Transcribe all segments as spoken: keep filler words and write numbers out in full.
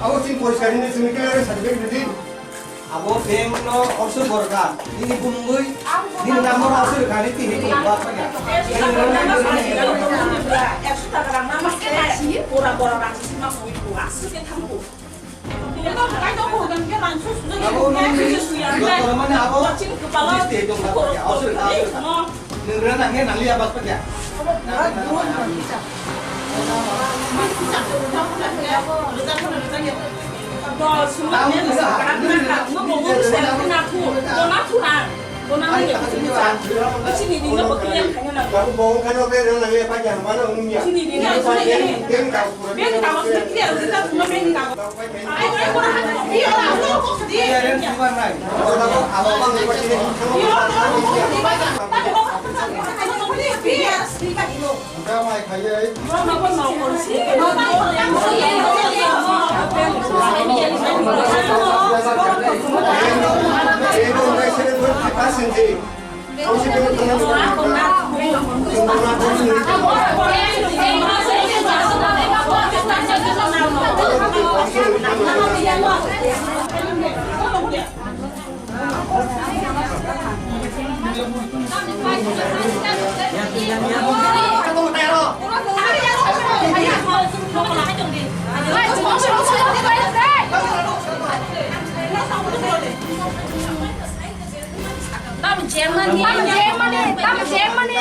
Abo chini poriskar hwnwi chwngno clear certificate rwdi. Abo bank no oso borok kha. Nini bumungwi, nini number oso rwkha, nini tini bak paikha. Ekso taka rang nama se, pura borok rang sima koi ko, aswk khe thango. Tamo Germany, tamo Germany, tamo Germany.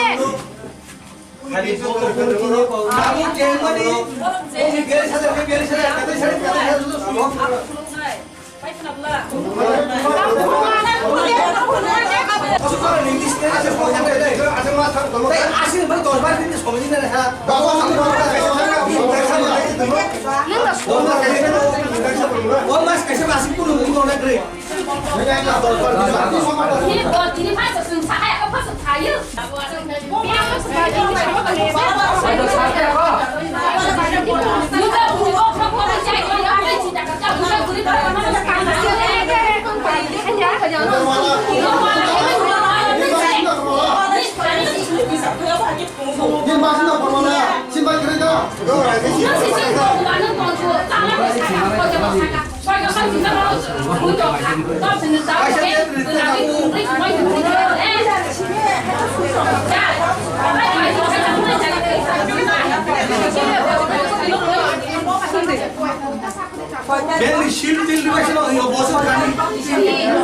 Beni shield til dibai sino yo boso kani.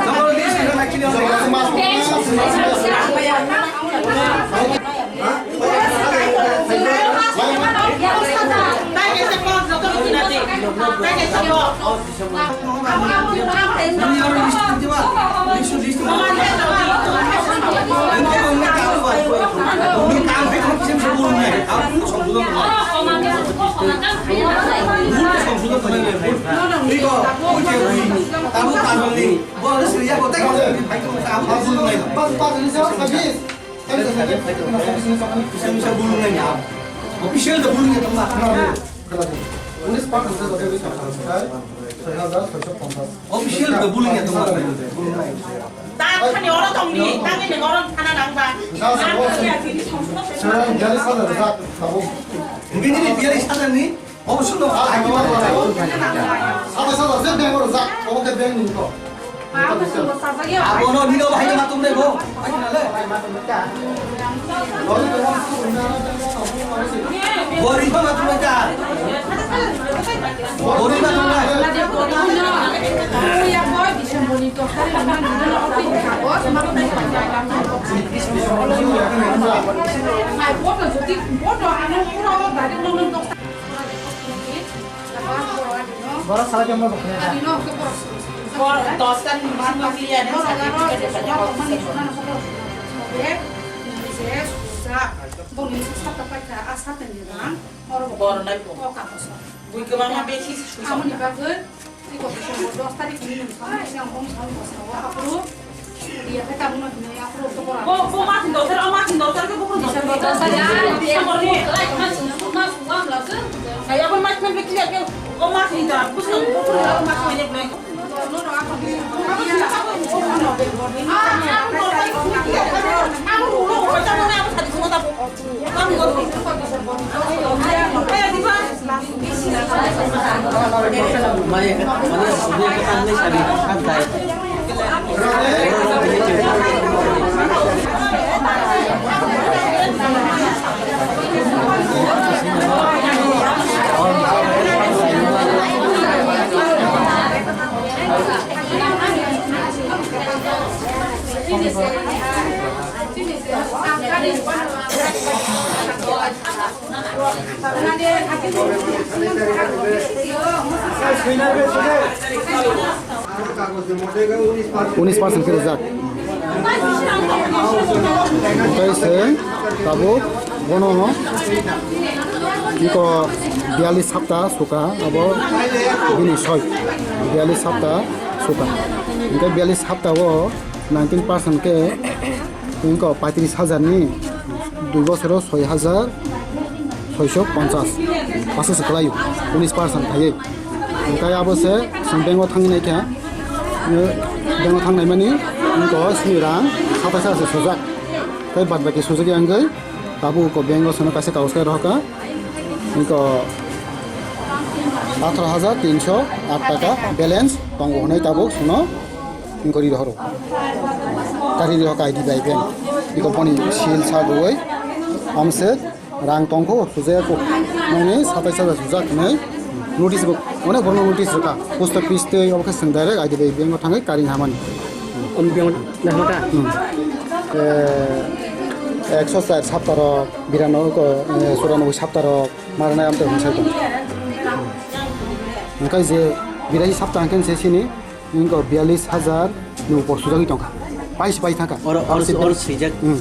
Namo list ina nakini. Official da bulung ya tongma. Police part of the office of the sky, six thousand six hundred fifty. Official da bulung ya tongma. Tang khani oro tongni, tang ini oro thana nangba. Sir, bialis hajar rijak, tabuk. Bini ni bialis hajar ni? Obo suno. Sabo sabo se bank oro jak, obo ke bank ni to. Abo no nino bahai ma tum debo. Bahai na le. Gori ba ma tum ta. Gori ba tum ta. Borok salai tongma. Bor dos ta ni bisingo clear certificate. Bor nai po. Bui kwbangma besi. Amoni bagwi. Tei kok December dos tarikh ni nwng thang siyang bong thang bosongo aphuru. Iya khe tabukno hinwi aphuru okto bora. Bo, bo ma thing doser, o ma thing doser khe buphuru December dos tarikh. December ni. Kaya bo ma thing clear khe, o ma thing da, buphuru, buphuru o ma thing clear khe. Unis percent khe rijak. Tei se tabuk bono iko biyalish sapta suka abo bini soi biyalish sapta suka. Hingke biyalish sapta o nineteen percent khe Wngkha paitris hajar ni dui bosoro soi hajar soiso ponchas paso se kwlaio, unis percent khaiwi. Hwnkhe abo se chwng bank o thangwi naikha, bank o thangnaimani wngkha sini rang satais hajar se sojak. Tei bad baki sojak ya wngwi tabuk uko bank o sono kaisa kagoj khe rohorkha, wngkha atharo hajar tinso aat taka balance tongo hwnwi tabuk sono. Inquiry rohoro. Kari rohor ka I D bai bank. Iko boni seal sa rwui. Amse rang tongkho sujaya ko. Nini satais hajar sujak nai. Notice bo. Onek borno notice rwkha. Post office tei obo khe swng direct I D bai bank o thangwi kari hamani. Om bank na hamata. Hmm. Eh, ekso char sapta rok, birano ko, eh, churanobboi sapta rok, marnai amtwi hwnsai tong. Hwnkhe je birashi sapta hwnkhe se sini Wngkha biyalish hajar ni upor sujagwi tongkha. Paisi pai thangkha. Oro, oro, Abo se oro bank, swijak. Hmm.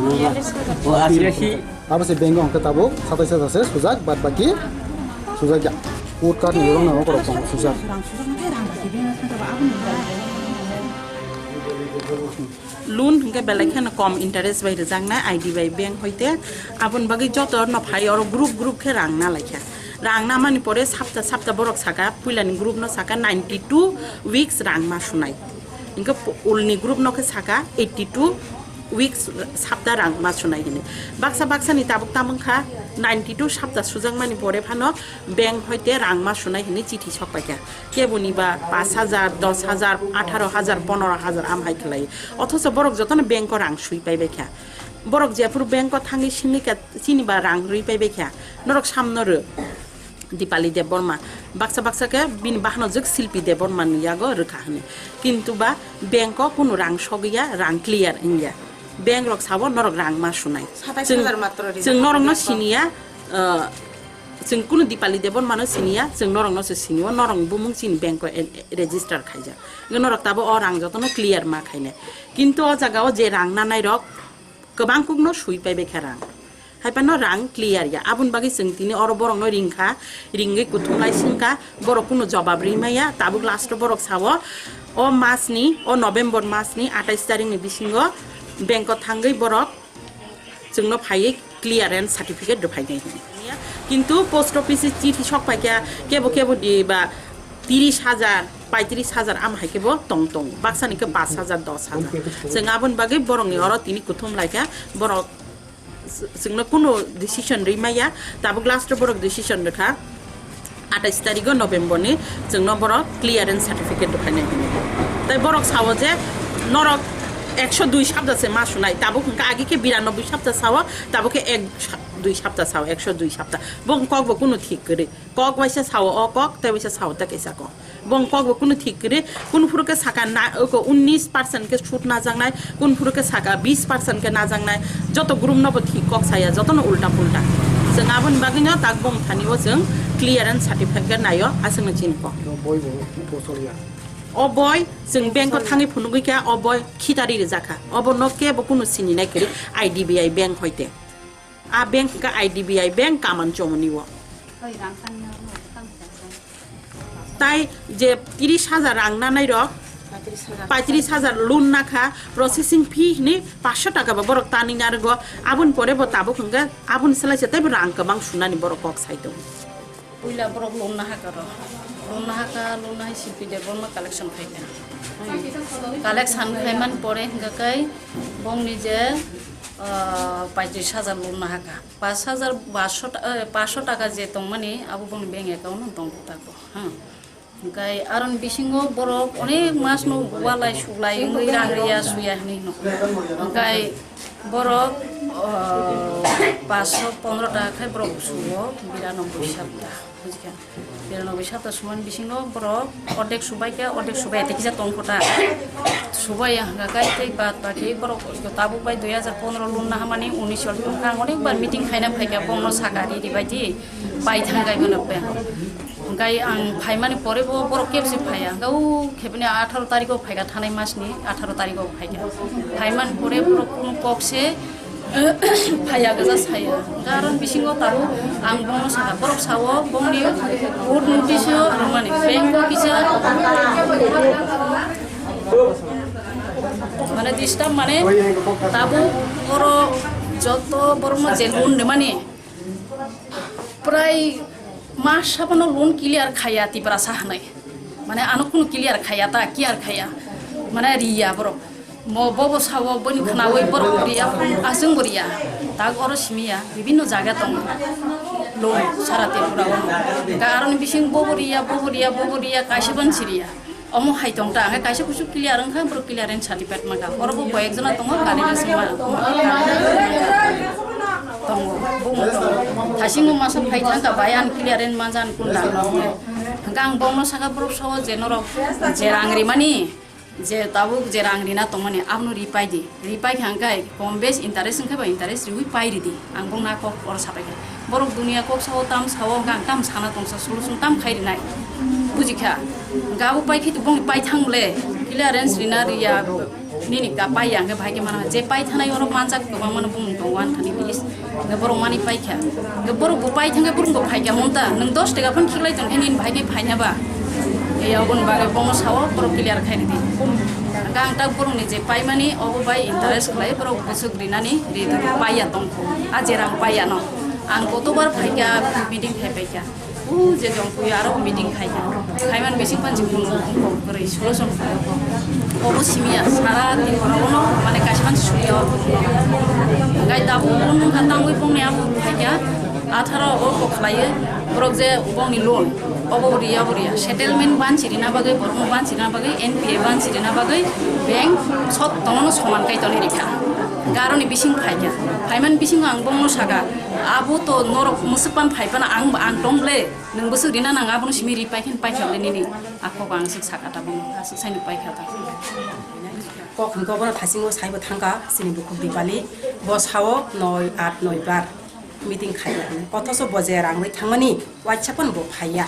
O asli. Abo se bank o hwnkhe tabuk satais hajar se sujak, bad baki sujak ya. Court card ni borok no borok tongo sujak. Loan hwnkhe belai kheno kom interest bai rwjaknai I D bai bank hoite. Aboni bagwi joto no phai oro group group khe rang na laikha. Rang namani pore sapta sapta borok saka, puilani group no saka ninety two weeks rang ma sunai. Hingke pu-, ulni group no khe saka eighty two weeks sapta rang ma sunai hinwi. Baksa baksa ni tabuk tamung kha ninety two sapta sujakmani pore phano bank hoite rang ma sunai hinwi chithi sok paikha. Keboni ba pash hajar, dos hajar, atharo hajar, ponoro hajar am hai khlai. Othocho borok jotono bank o rang sui pai bai kha. Borok jephuru bank o thangwi singwi kha, chini ba rang rwi pai bai kha. Norok samno rw. Dipali Debbarma. Baksa baksa khe bini bahanojwk Silpi Debbarma ni yago rwkha hwnwi. Kintu ba bank o kunu rang sogwi ya, rang clear wngya. Bank rok sabo norok rang ma sunai. Satais hajar matro rijak. Chwng norok no siniya, uh, chwng kunu Dipali Debbarma no siniya, chwng norok no se sinio, norok bumung chini bank o en-, register khaijak. Norok tabo o rang jotono clear ma khainai. Kintu o jaga o je rang nanai rok, kwbang kukno sui pai bai kha rang. Hai phano rang clear ya. Aboni bagwi chwng tini oro borokno ring kha, ringwi kuthum lai sing kha, borok kunu jobab ri maya. Tabuk last o borok sao, o mas ni, o November mas ni atais tarik ni bisingo bank o thangwi borok chwngno phaiwi clearance certificate rwphai nai hwnwi. Kintu post office chithi sok pai kha, kebo kebo di ba tiris hajar, paitris hajar am hai khe bo tong tong, baksa ni khe pash hajar, dos hajar. Chwng aboni bagwi borok ni oro tini kuthum lai kha, borok chwngno kunu decision ri maya, tabuk last o borok decision rwkha atais tarigo November ni, chwngno borok clearance certificate rwphai nai hwnwi. Tai borok sao je norok ekso dui sapta se ma sunai, tabuk hwnkha agi khe biranoboi sapta sao, tabuk khe ek sa-, dui sapta sao, ekso dui sapta. Bo kok bo kunu thik kwrwi. Kok waisa sao o kok, tei waisa sao tei kaisa kok. Bo kok bo kunu thik kwrwi, kunu phuru khe saka na, oko unis percent khe sut najaknai, kunu phuru khe saka bis percent khe najaknai. Joto group no bo thik kok saya, joto no ulta pulta. Chwng aboni bagwi no tak bong thani o chwng clearance certificate naio, aswk no chini kok. Boi bo, bo choliya. O boi chwng bank o thangwi phunugwi kha, o boi khitari rijak kha. Obo no kebo kunu sini nai kwrwi, I D B I bank hoite. A bank ka I D B I bank Kaman Chomoni o. Tai je tiris hajar rang nanai rok, paitris hajar loan nakha, processing fee hini paanch sho taka ba borok tani narwgo, aboni pore bo tabuk hwnkhe aboni selai se teibo rang kwbang sunani borok kok sai tongo. Puila borok loan nahaka ro, loan nahaka, loan nahai C P de borno collection khaikha. Collection khaimani pore hwnkhe kai bongni je, ah, paitris hajar loan nahaka. Paanch hajar paanch sho ta-, eh, paanch sho taka je tongmani, abo boni bank account o tongkha tako, ha. Hwnkhe aroni bisingo borok onek masno walai suklai wngwi rang riya suya hinwi hino. Hwnkhe borok, o, paanch pondro ta khe borok suo, biranoboi sapta. Bujikha? Biranoboi sapta sumani bisingo borok ordek subaikha, ordek subaiya tei kisa tongkho ta. Subaiya hwnkha khe tei baad baki borok tabuk bai dui hajar pondro loan nahamani unis sol tongkha. Ang onek bar meeting khaina phaikha, bongno saka ri ri bai di, pai thang kai bono pai. Hwnkhe ang phaimani pore bo borok kebsi phaiya. Hwnkhe o khebini atharo tarikh o phaikha, thanai masni atharo tarikh o phaikha. Phaimani pore borok kunu kok se phaiya gwja saya. Hwnkhe aroni bisingo tabuk ang bongno sakha, borok sao bongni court notice o rwmani, bank o kisa mane disturb mane tabuk oro joto borokno je loan rwmani, prai mas sabano loan clear khaya Tiprasa hinwi. Mane ano kunu clear khaya ta, care khaya. Mane riya borok. Mo bobo sao boni khnawi borok riya, aswng bo riya. Tak oro simiya, bibinno jaga tongo. Loan sara Tripura o. Hwnkhe aroni bising bobo riya, bobo riya, bobo riya, kaisa ban siriya. Omo hai tong ta, hwnkhe kaisa kusu clear wngkha, borok clearance certificate mankha. Oro bo koyek jona tongo, kari bising ma, tongo, bo mo tongo. Thasingo masa phai thangkha, bai ang clearance manjan kunda. Hwnkhe ang bongno sakha, borok sao je norok je rang rimani, je tabuk je rang rina tongmani, abono ripai di. Ripai kha hwnkhe kom bes interest wngkhe ba interest riwi pai ridi. Ang bongno kok oro sapai kha. Borok duniya kok sao tam sao hwnkhe ang tam sana tongsa solution tam khai rinai. Bujikha? Hwnkhe abo pai khe to bongni pai thang le. Clearance rina riya nini ka pai ya hwnkhe bahai khe mana. Je pai thanai oro manjak kwbangma no bumung tongo ani thani please. Hwnkhe borok mani pai kha. Hwnkhe borok bo pai thangkhe borok bo phai kha monta. Nwng dos taka phone khiklai tong khe nini bahai khe phaina ba. Ei aboni bagwi bongno sao borok clear khai ridi. Hwnkhe ang tak borokni je paimani obo bai interest khlai borok bwswk rinani ri pai ya tongkho. A je rang pai ya no. Ang kotobar phai kha meeting khai pai kha. O je jong puyo aro meeting khai kha. Khaiman bising pan jikunu ongkho kwrwi solution khai kho. Obo simiya sara Tripura ono mane kaisa man suyo. Gai dabu nung kha tangwi bongni abo khai kha. Atharo o kok khlaiwi borok je bongni loan, obo riya, bo riya. Settlement bansi rina bagwi, borokno bansi rina bagwi, N P A bansi rina bagwi bank sot tono soman kai toni rikha. Garoni bising phaikha. Phaiman bisingo ang bongno saka, "Abo to norok mwswk pan phai phano ang, ang tong ble, nwng bwswk rina nang abono simi ri paikha, paikha ble nini." A kok ang swk saka ta bongno, aswk saino paikha ta. Kok hwnkhe obono thasingo saibo thangkha chini bukhuk Dipali, bo sao noi at noi bar meeting khaiya hwnwi. Othoso bo je rang rwi thangmani waisa phano bo phaiya.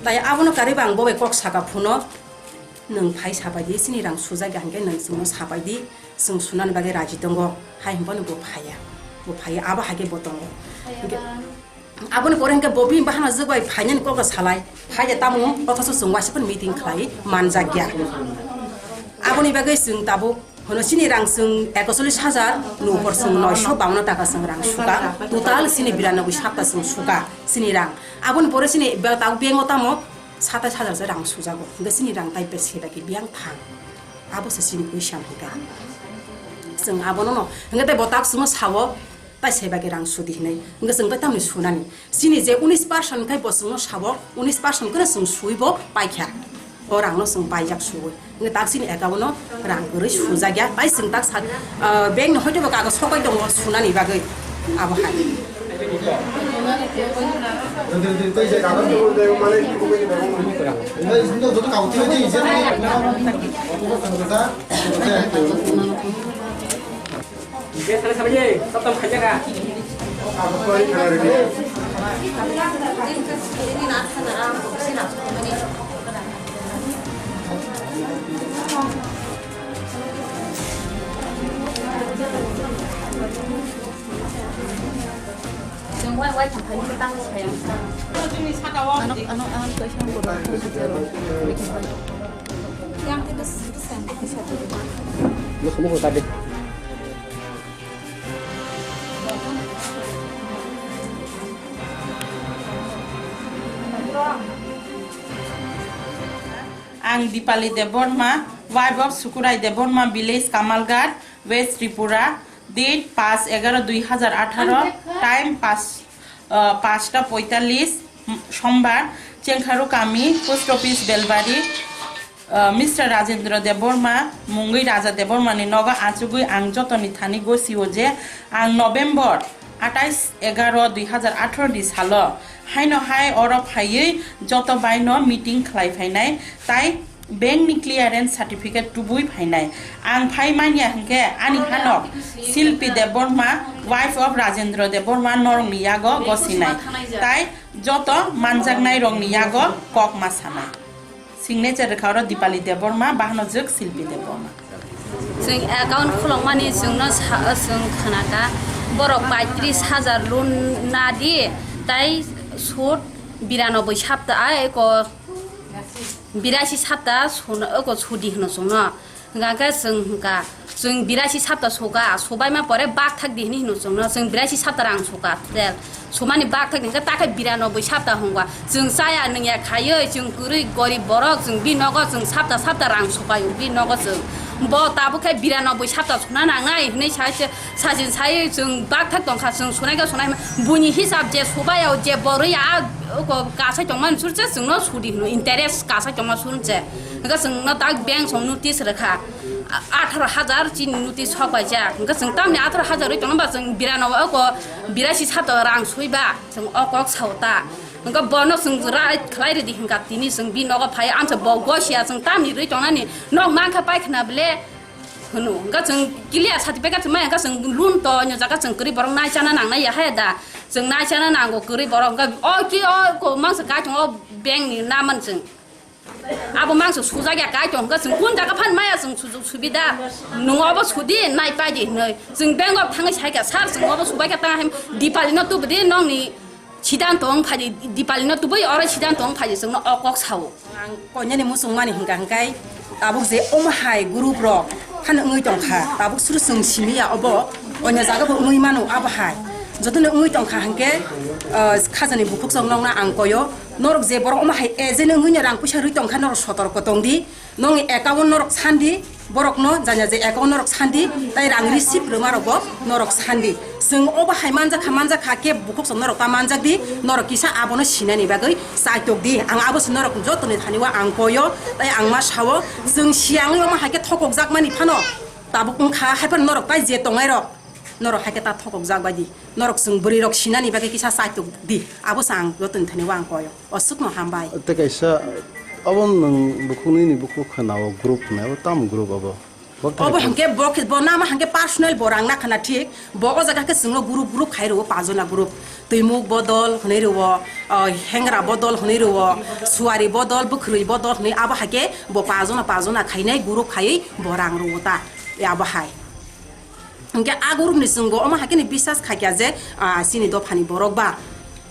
Tai abono karwi bo ang bo bai kok saka phuno, "Nwng phai sapai di, chini rang sujak ya hwnkhe nwng chwngno sapai di, chwng sunani bagwi raji tongo," hai hwnphano bo phaiya. Bo phaiya, abo hai khe bo tongo. Hwnkhe aboni pore hwnkhe bo bini bahanajwk bai phainani kok salai, phai de tamo, othoso chwng waisa phano meeting khlai manjak ya. Aboni bagwi chwng tabuk hwno chini rang chwng ekchollish hajar nupor chwng noisho bawanno taka chwng rang suka, total chini biranoboi sapta chwng suka chini rang. Aboni pore chini ba-, tabuk bank o tamo satais hajar se rang sujago, hwnkhe chini rang tai bes se bai khe biyang thang. Abo se chini question hwnkhe. Chwng abono no, hwnkhe tei bo tak chwngno sao, tai se bai khe rang sudi hinwi. Hwnkhe chwng bai tamni sunani. Chini je unis percent khai bo chwngno sao, unis percent kheno chwng sui bo paikha. O rangno chwng paijak suwi. Hwnkhe tak chini account-o rang kwrwi sujakya, tai chwng tak sa, ah, bank-ni hoito bo kagoj sokbai tongo sunani bagwi. Abo hai. Ang Dipali Debbarma, wife of Sukurai Debbarma, village Kamalghat, West Tripura, date পাঁচ এগারো দুই হাজার আঠারো, time পাঁচ, আহ, পাঁচটা পঁয়তাল্লিশ, Sombar, Chengkharu kami, post office Belbari, uh, Mister Rajendra Debbarma, mungwi Raja Debbarmani nogo achugwi ang jotoni thani gosio je ang November atais egaro dui hazar atharo ni salo haino hai oro phaiwi joto baino meeting khlai phainai tai bank ni clearance certificate tubui phainai. Ang phai manya hinkhe ani hanok Silpi Debbarma, wife of Rajendra Debbarma norokni yago gosinai. Tai joto manjaknai rokni yago kok ma sanai. Signature rwkha oro Dipali Debbarma, bahano jwk Silpi Debbarma. Chwng account khulokmani chwngno sa-, chwng khnaka, borok paitris hajar loan nadi, tai sud biranoboi sapta, ai eko birasi sapta suna, eko sudi hwno chwngno. Hwnkha khe chwng hwnkha, chwng birasi sapta suka, subaima pore bakthak di hwnwi hino chwngno, chwng birasi sapta rang suka, tel. Sumani bakthak di hwnkhe takhe biranoboi sapta hwnkha. Chwng chaya nwngya khaiwi, chwng kwrwi gorib borok, chwng bini nogo chwng sapta sapta rang sukaio, bini nogo chwng. Bo tabuk khe biranoboi sapta suna nangnai hwnwi sai se, sachin sai chwng bakthak tongkha, chwng sunai khe sunai, buini hisab je subaio, je borwi a, uko kasai tongmani surse chwngno sudi hwno, interest kasai tongma surse. Hwnkhe chwngno tak bank song notice rwkha. A-, atharo hajar chini notice sok paijak. Hwnkhe chwng tamni atharo hajar oi tongno ba chwng birano oko birasi sato rang sui ba chwng o kok sao ta. Hwnkhe bono chwng right khlai rwdi hwnkha tini chwng bini nogo phai amsa bo gosia chwng tamni rwi tongnani nok mankha paikhna ble hwno. Hwnkhe chwng clear certificate chwng maya hwnkhe chwng loan to onyo jaga chwng kwrwi borok naichana nangnai ya haya da. Chwng naichana nango kwrwi borok hwnkhe o ki o ko mangsa kai tongo bank ni naman chwng. Abo mangsa sujak ya kaitor hwnkhe chwng kun jaga phan maya chwng sujuk subida. Nwng obo sudi nai paidi hwnwi. Chwng bank o thangwi saikha, "Sir, chwng obo subaikha tang hem Dipali no tubudi nongni sidanto wng phaidi, Dipali no tubui oro sidanto wng phaidi," chwngno o kok sao. Ang koinani muchung mani hwnkha hwnkhe tabuk je omo hai group rok phano wngwi tongkha, tabuk suru chwng simi ya obo, onya jaga bo wngwi mano abo hai. Jotono wngwi tongkha hwnkhe, ah, khajani bukhuk chwng nokna ang koyo. Norok je borok omo hai agent wngwi no rang puisa rwi tongkha, norok sotorko tongdi. Nongni account norok sandi, borokno janya je account norok sandi, tai rang receive rwma rokbo norok sandi. Chwng obo hai manjakha, manjakha khe bukhuk chwng norok ta manjakdi, norok kisa abono sinani bagwi chaitokdi. Ang abo se norok jotoni thani o ang koyo, tai ang ma sao, chwng siyangwi omo hai khe thokokjakmani phano tabuk wngkha, hai phano norok tai je tongnai rok. Norok hai khe ta thokokjak bai di. Norok chwng bwrwi rok sinani bagwi kisa chaitok di. Abo se ang jotoni thani o ang koyo. Oswkno hambai. Tei kaisa, abo nwng bukhuk nini bukhuk khana o group hwnwi, abo tamo group abo? Bo khe Obo hwnkhe bo khe, bo nama hwnkhe personal bo rang nakhana thik. Bo o jaga khe chwngno group, group khai rwo, pajona group. Twimuk bodol hwnwi rwo, ah, hengra bodol hwnwi rwo, suari bodol, bwkhwrwi bodol hwnwi abo hai khe bo pajona, pajona khainai group khaiwi bo rang rwo ta. E abo hai. Hwnkhe a group ni chwng bo omo hai khe ni bisas khaikha je, ah, chini dophani borok ba,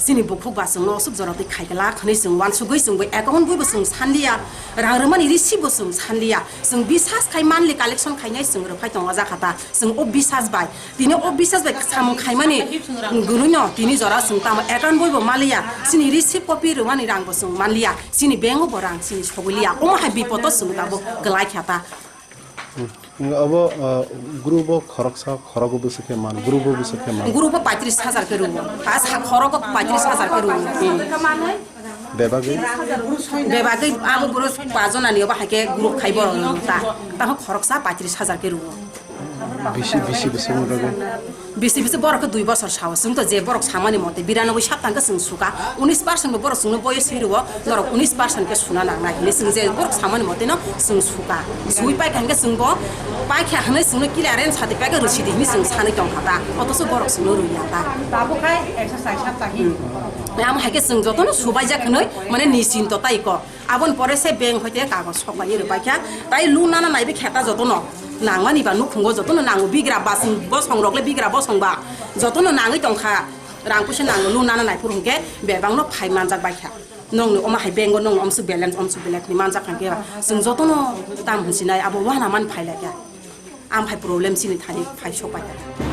chini bukhuk ba chwngno oswk jora twi khaikha lak hwnwi chwng uansugwi chwng bo account bui bo chwng sanliya, rang rwmani receipt bo chwng sanliya, chwng bisas khai monthly collection khainai chwng rwphai tongo jakha ta, chwng o bisas bai, tini o bisas bai samung khaimani gwnwi no tini jora chwng tamo account bui bo maliya, chini receipt copy rwmani rang bo chwng manliya, chini bank o bo rang chini sogwi liya, omo hai bipot o chwng tabuk kwlai kha ta. Abo, ah, group o khoroksa, khorogo bwswk khe man, group o bwswk khe man. Group o paitris hajar khe rwo. Pas ha khorogo paitris hajar khe rwo. Hmm. Bebagwi? Bebagwi abo group pajonani obo hai khe group khai borok rwo ta. Tamo khoroksa paitris hajar khe rwo. Bisi, bisi bwswk ni bagwi? Bisi bisi borok khe dui bosor sao. Chwng to je borok samani mote biranoboi sapta hwnkhe chwng suka. Unis percent bo borok chwngno boyo swi rwo, norok unis percent khe suna nangnai hinwi chwng je borok samani mote no chwng suka. Sui paikha hwnkhe chwng bo paikha hwnwi chwngno clearance sadi paikha rwsidi hinwi chwng sanwi tongkha ta. Othocho borok chwngno rwya ta. Tabuk khai ekso chai sapta hin. Hmm. Amo hai khe chwng jotono subaijak hwnwi mane nisinto tai ko. Aboni pore se bank hoite kagoj sok bai rwbaikha. Tai loan nana naibi khe ta jotono. Nangmani ba nukhungo jotono nango bigra basing bosong rok le bigra bosong ba. Jotono nangwi tongkha. Rang puisa nango loan nana naiphuru hwnkhe bebakno phai manjak baikha. Nongni omo hai bank o nongni omswk balance omswk balance ni manjak hwnkhe ba. Chwng jotono tam hwnsinai abo uanamani phailaikha. Amphai problem chini thani phai sok baikha.